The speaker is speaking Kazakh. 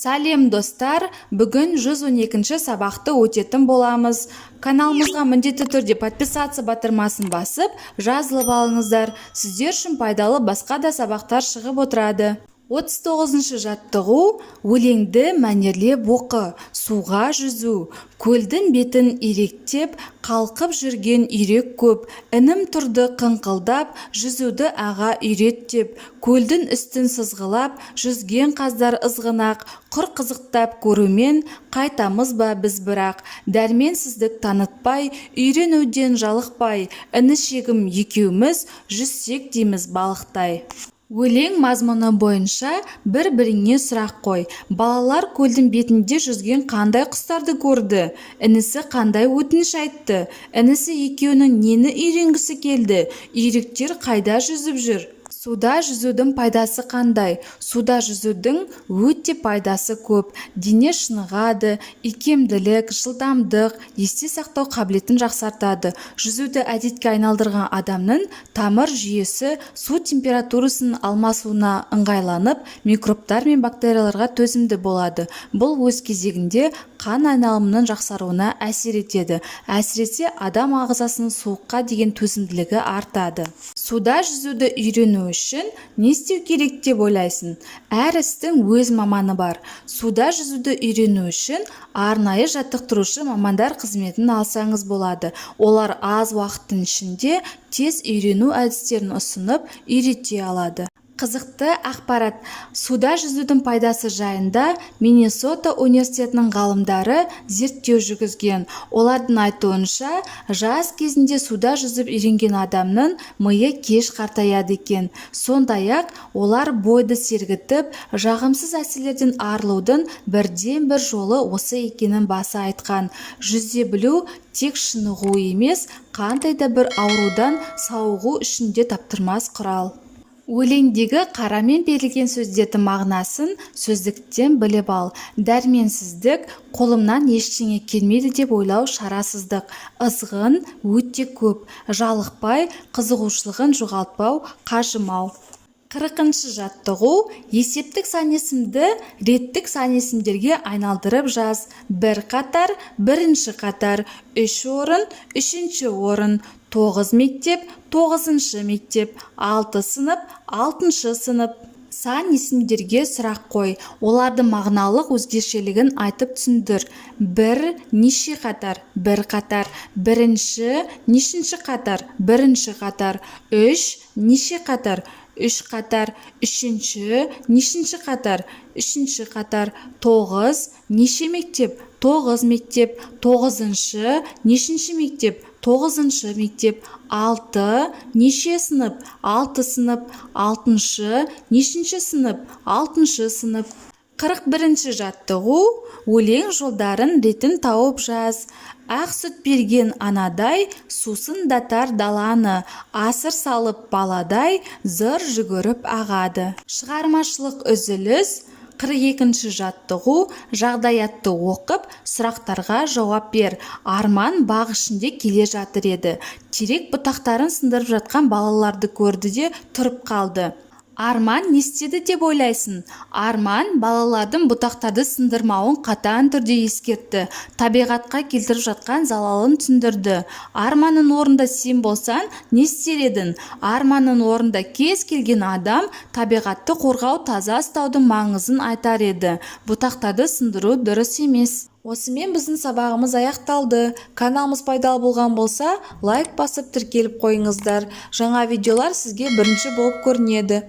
Сәлем, достар! Бүгін 112 сабақты өтетін боламыз. Каналымызға міндетті түрде «Подписаться» батырмасын басып, жазылып алыңыздар. Сіздер үшін пайдалы басқа да сабақтар шығып отырады. 39 жаттығу. Өлеңді мәнерлеп оқы. Суға жүзу. Көлдің бетін иректеп, қалқып жүрген үйрек көп. Інім тұрды қыңқылдап, «Жүзуді, аға, үйрет» деп. Көлдің үстін сызғылап жүзген қаздар ызғынақ. Құр қызықтап көрумен қайтамыз ба біз бірақ? Дәрменсіздік танытпай, үйренуден жалықпай, інішегім екеуміз жүзсек дейміз балықтай. Өлең мазмұны бойынша бір-біріңе сұрақ қой. Балалар көлдің бетінде жүзген қандай құстарды көрді? Інісі қандай өтініш айтты? Інісі екеуінің нені үйренгісі келді? Үйректер қайда жүзіп жүр? Суда жүзудің пайдасы қандай? Суда жүзудің өте пайдасы көп. Дене шынығады, икемділік, жылдамдық, есте сақтау қабілетін жақсартады. Жүзуді әдетке айналдырған адамның тамыр жүйесі су температурасының алмасуына ыңғайланып, микробтар мен бактерияларға төзімді болады. Бұл өз кезегінде қан айналымының жақсаруына әсер етеді. Әсіресе адам ағзасының суыққа деген төзімділігі артады. Суда жүзуді үйрену үшін не істеу керек деп ойлайсың? Әр істің өз маманы бар. Суда жүзуді үйрену үшін арнайы жаттықтырушы мамандар қызметін алсаңыз болады. Олар аз уақыттың ішінде тез үйрену әдістерін ұсынып, үйрете алады. Қызықты ақпарат. Суда жүзудің пайдасы жайында Миннесота университетінің ғалымдары зерттеу жүргізген. Олардың айтуынша, жас кезінде суда жүзіп үйренген адамның миы кеш қартаяды екен. Сондай-ақ олар бойды сергітіп, жағымсыз әсерлерден арылудың бірден-бір жолы осы екенін баса айтқан. Жүзе білу тек шынығу емес, қандай да бір аурудан сауығу үшін де таптырмас құрал. Өлеңдегі қарамен берілген сөздердің мағынасын сөздіктен біліп ал. Дәрменсіздік – қолымнан ештеңе келмейді деп ойлау, шарасыздық. Ызғын – өте көп. Жалықпай – қызығушылығын жоғалтпау, қажымау. 40 жаттығу. Есептік сан есімді реттік сан есімдерге айналдырып жаз. Бір қатар – бірінші қатар, үш орын – үшінші орын, тоғыз мектеп – тоғызыншы мектеп, алты сынып – алтыншы сынып. Сан есімдерге сұрақ қой, олардың мағыналық өзгешелігін айтып түсіндір. Бір неше қатар? Бір қатар. Бірінші нешінші қатар? Бірінші қатар. Үш неше қатар? Үш қатар. Үшінші нешінші қатар? Үшінші қатар. Тоғыз неше мектеп? Тоғыз мектеп. Тоғызыншы нешінші мектеп? Тоғызыншы мектеп. Алты неше сынып? Алты сынып. Алтыншы нешінші сынып? Алтыншы сынып. 41 жаттығу. Өлең жолдарын ретін тауып жаз. Ақ сүт берген анадай, сусындатар даланы, асыр салып баладай, зыр жүгіріп ағады. Шығармашылық үзіліс. 42 жаттығу. Жағдаятты оқып, сұрақтарға жауап бер. Арман бақ ішінде келе жатыр еді, терек бұтақтарын сындырып жатқан балаларды көрді де тұрып қалды. Арман не істеді деп ойлайсың? Арман балалардың бұтақтарды сындырмауын қатаң түрде ескертті, табиғатқа келтіріп жатқан залалын түсіндірді. Арманның орнында сен болсаң, не істер едің? Арманның орнында кез келген адам табиғатты қорғау, таза ұстаудың маңызын айтар еді. Бұтақтарды сындыру дұрыс емес. Осымен біздің сабағымыз аяқталды. Каналымыз пайдалы болған болса, лайк басып, тіркеліп қойыңыздар. Жаңа видеолар сізге бірінші болып көрінеді.